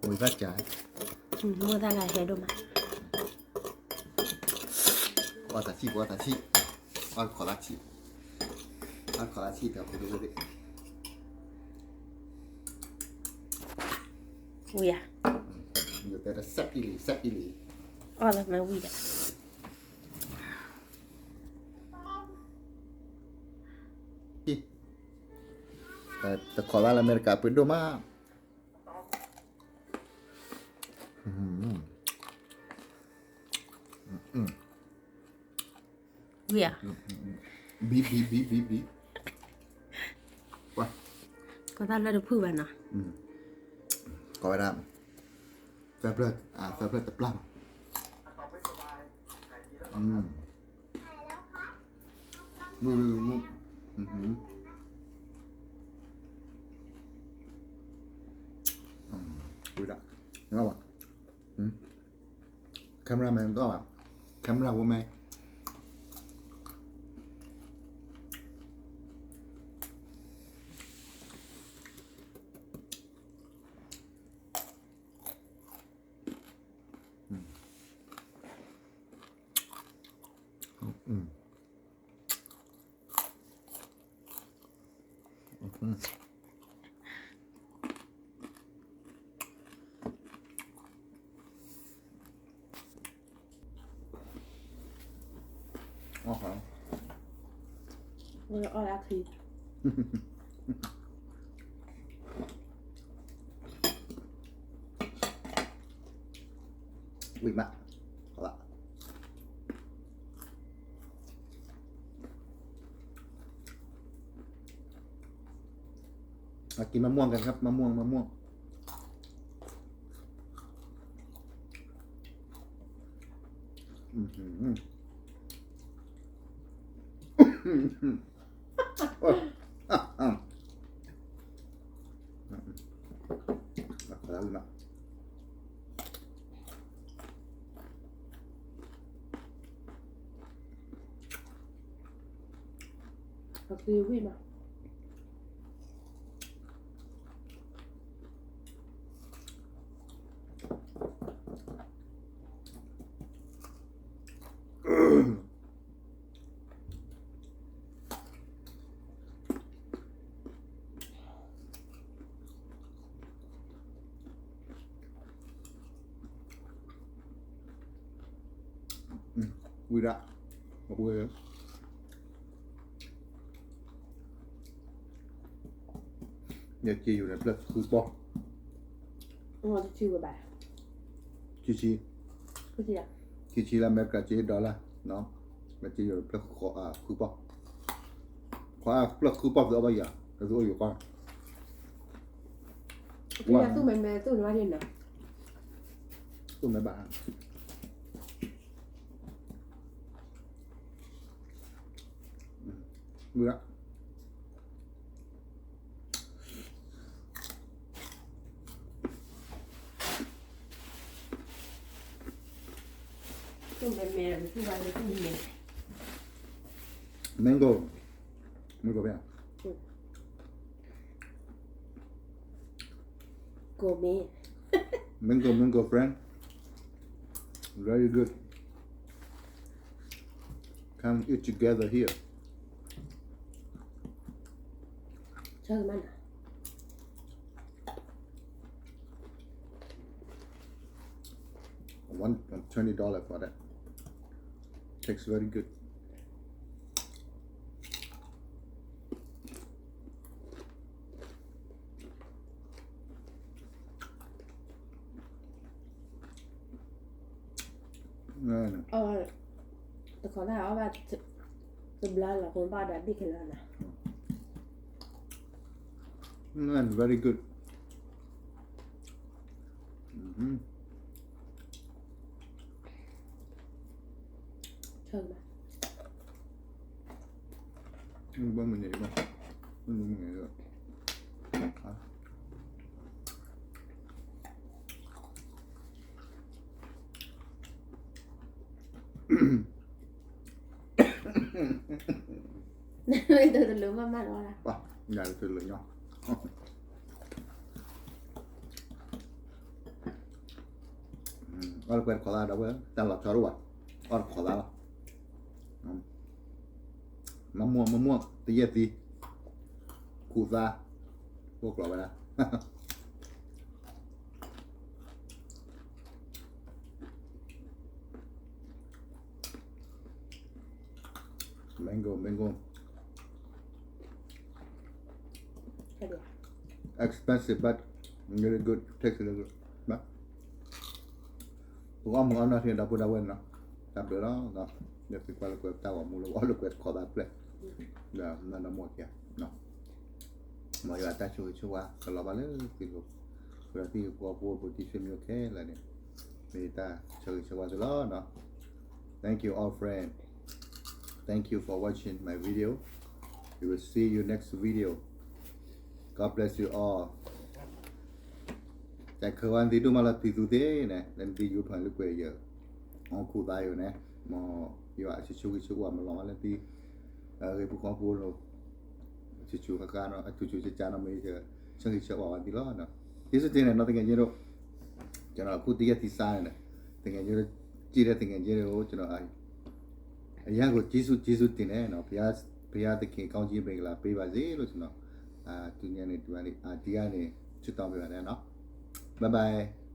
ဝံၤဘၣ်ကၢ်, မိၢ်သၣ်လၢဟဲဒိၣ်မး, ပှၤတၢ်ဆံၣ် ပှၤတၢ်ဆံၣ်, ပှၤတခီလၢဆံၣ်, ပှၤတခီလၢဆံၣ် တၢ်ဖိတဝဲသ့ၣ်, ဝံၤဧါ, ယတဲတၢ်စဲးအံၤလံ စဲးအံၤလံ, အီၣ်လၢမ့ၢ်ဝံၤဧါ. တခီဘၣ်လၢအမဲရကၤပှ့ၤဒိၣ်မး, ဝံၤဧါ, ဘံ ဘံ ဘံ ဘံ ဘံ, ကီၢ်သၣ်ဖျၢၣ်တဖုဘၣ်နီၤ, ကီၢ်ဝဲဒၣ်, သၢဖျၢၣ်, သၢဖျၢၣ်တပျၢ်နီၤ, ဝံၤဒၣ်, ဝဲဒၣ်, camera man တအီၣ်ဘၣ်, camera woman. အီၣ်လၢခံ, ဝံၤမး, အီၣ်ဘၣ်. มากินมะม่วงกันครับ มะม่วง มะม่วง อืม อืม อืม โอ๊ย อ่ะ อ่ะ อืม อืม อ่ะ แล้วนะ အသီဝံၣ်မး. ဝံၤဒၣ်, အဝဲ ယစ့ယိၤန့ၣ် ဖျၢၣ်ဃုပီၢ်, ဆံဆံ, ဆံဆံလၢအမဲရကၤ စ့ dollar, ယစ့ယိၤန့ၣ် ဖျၢၣ်ဃုပီၢ်, ဖျၢၣ်ဃုပီၢ် သုအီၣ်ဘၣ်ယၤ, သုအိၣ်ယိၤကီၢ်, သူၣ်မဲမဲသူၣ်နဘၣ်န့ၣ်နီၤ, သူၣ်မဲဘၣ်, မုၢ်လၢ် သူၣ်မဲမဲ သူၣ်ဘၣ်လၢသူၣ်မဲ, mango, mango ဖဲ, အ Gourmet. Mango, mango, friend. Very good. Come eat together here. One, uh, twenty dollars for that. Tastes very good. Mm. တခီဒၣ်အီၣ်ဘၣ် တဘျီလီၤ ဃိဘၣ်ဒီးဘ့ၣ်ခဲလၢာ်နၤ. Mm, very good. Mm-hmm. ဘၣ်မနုၤဘၣ် မနုၤမနုၤ တလၢမးမးလီၤ, ညါတလၢညီ, အီၣ်လၢကွဲတခီသးဒီးဝဲ တၢ်လီၤဆီတအိၣ်ဘၣ်, အီၣ်တခီသးလီၤ, မ့ၢ်မိၢ် မ့ၢ်မိၢ် တယဲၢ်သံ, ခူၣ်သး, အိၣ်ကျီၤဝဲဒၣ်. Mango, mango. Expensive, but really good. Tastes really good. ပအီၣ်မုာ်အီၣ်နီၢ်ထံဒီပုၢ်ဒီဝဲၢ် တၢ်ဘျုးလီၤ, ဒီးသုကွၢ်လၢကွဲတၢ်ဂီၤမူလၢအီၣ်လၢကွဲတခီသးဖျဲၣ်, ဒီးမၤဒီးမိၢ်ခံဂၤ, မ်ယွၤတၢ်ဆိၣ်ဂ့ၤဆိၣ်ဝါ ကလီၤဘၣ်လၢသုလိၤ, ဒီးသုဟံၣ်ဖိဃီဖိ ဖိဒံဖိသၣ်ခဲလၢာ်န့ၣ်, မ့ၢ်တၢ်ဆိၣ်ဂ့ၤဆိၣ်ဝါသုလီၤ. Thank you all friend. Thank you for watching my video. We will see you next video. God bless you all. တၢ်ခၢၣ်ဝဲနသံဒိၣ်မးလီၤ ပံၤသူသ့ၣ်န့ၣ် လၢနသံယိထီၣ်လၢကွဲးယဲၢ်, အီၣ်ခူၣ်သးယိာ်န့ၣ်, မ်ယွၤအဆိၣ်ဂ့ၤဆိၣ်ဝါမၤလီၤမးလၢသု ဂ့ၢ်ပူၤခီပူၤလိၤ, ဆူၣ်ဆူၣ်ဃၣ်ဃၣ်နီၤ အဆူၣ်ဆူၣ်ကၠၢ်ကၠၢ်နီၤ မ့ၢ်ဆၢဂ့ၤဆၢဝါဝဲသ့ၣ်လီၤ. ယ့ၣ်ၡူးတ့ၢ်န့ၣ်နီၤ သကဲးညိဒိၣ်, ကျွန်တော် အခုတရက်သီးစားနေတယ်, သကဲးညိဒိၣ် ကြည့်တဲ့သကဲးညိဒိၣ် ကျွန်တော် အရမ်းကို ကျေးဇူး ကျေးဇူးတင်တယ်နော်, ဘုရား ဘုရားသခင် ကောင်းချီးမင်္ဂလာပေးပါစေလို့ ကျွန်တော် အာ ဒီညနေ ဒီကနေ အာ ဒီကနေ ဆုတောင်းပေးပါတယ်နော်, bye bye.